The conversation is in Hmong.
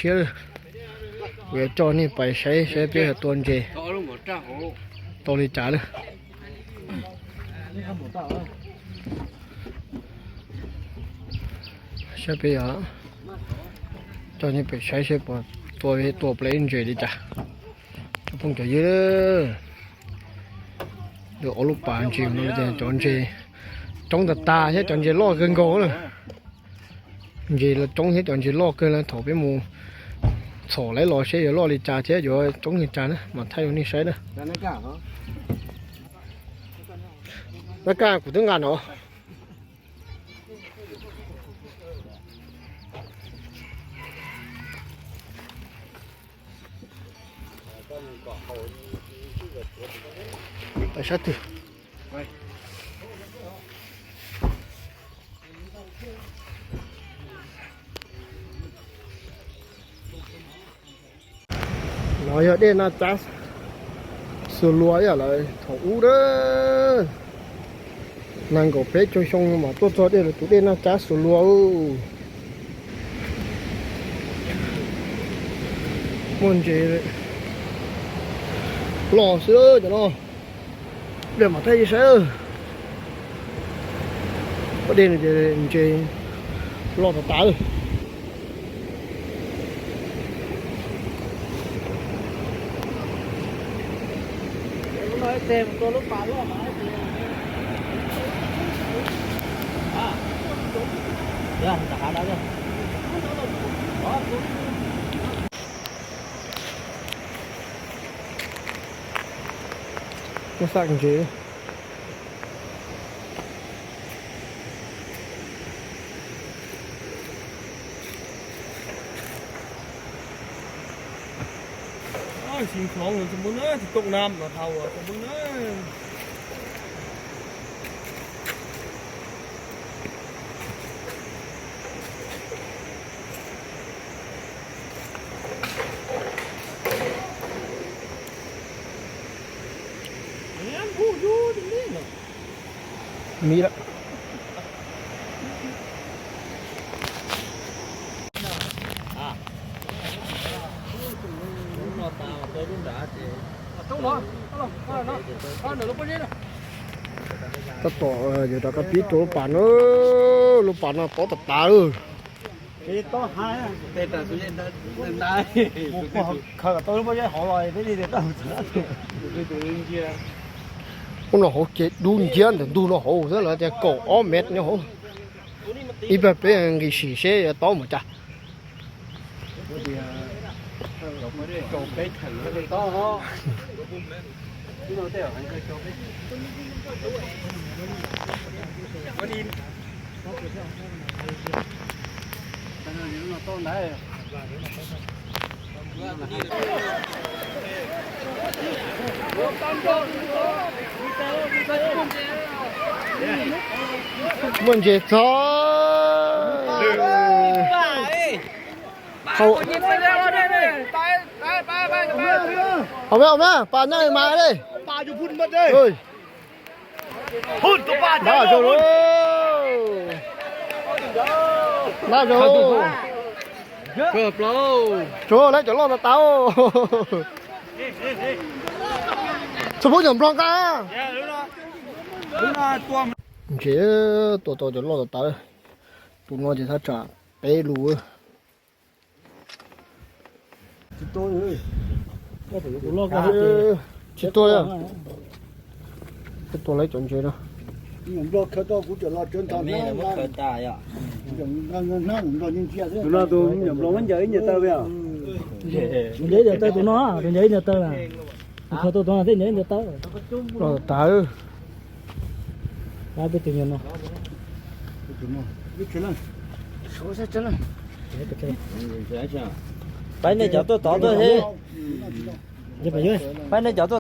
Siab, kuv yuav coj nej pais saib saib peb tua ntses tau li cas lawm. Saib peb, coj nej pais saib saib puas tua, tua pleb ntses li cas. Cov phooj cov ywg, ob lub pas ntses no ces cov ntses coob tag tag thiab cov ntses loj kawg nkaus na. Ntses los coob thiab cov ntses loj kawg na, thaum peb mus txhom lawv los seb yuav loj li cas thiab yuav coob li cas na mas thaij rau nej saib na. Nab kaj kuv twb nqa no. Pais sab twg? No yog dej Naj Tsab Xus Lua ib yam lawv thaum ub na. Nees nkaum peb caug xyoo mas tuaj txog dej, tus dej Naj Tsab Xus Lua. Muaj ntses loj xwb cov no. Dej mas thaij saib. Dej no ces ntses loj tas tas. Muaj xaj ntses. Xyoo no tsis muaj na, tsis tuaj na mas thaum tsis muaj na. Mib lawm. Tab tom yuav rov qab pib tua lub pas na, lub pas no tob tas tas. Ub, no hauv ces dub nciab ntawm ntug no hauv xwb, lawv tias kaum ob mev nyob hauv. Ib pliag peb nqis sim seb yuav tob mus cas. Muaj ntses txog. Au, au, au, pas nyaj mas li. Npaj zaug lauj. Npaj zaug. Tsuag lawv cov loj tas tas. Txhua phooj ywg nplog nqa. Ntses tua tau cov loj tas tas. Tus no ces thaj tsam peb lus. Tsis tuaj, tsis tuaj, tua lawv cov ntses no. Tus no tus me nyuam nplog muab ncaws ib ncaws taw. Ncaws ib ncaws taw tus no, tus ncaws ib ncaws taw na. Tus khaws tau tus no thiaj ncaws ib ncaws taw. Los tas. Peb tus no. Pab nej cov tuaj tod tuaj thiab. Pab nej cov tuaj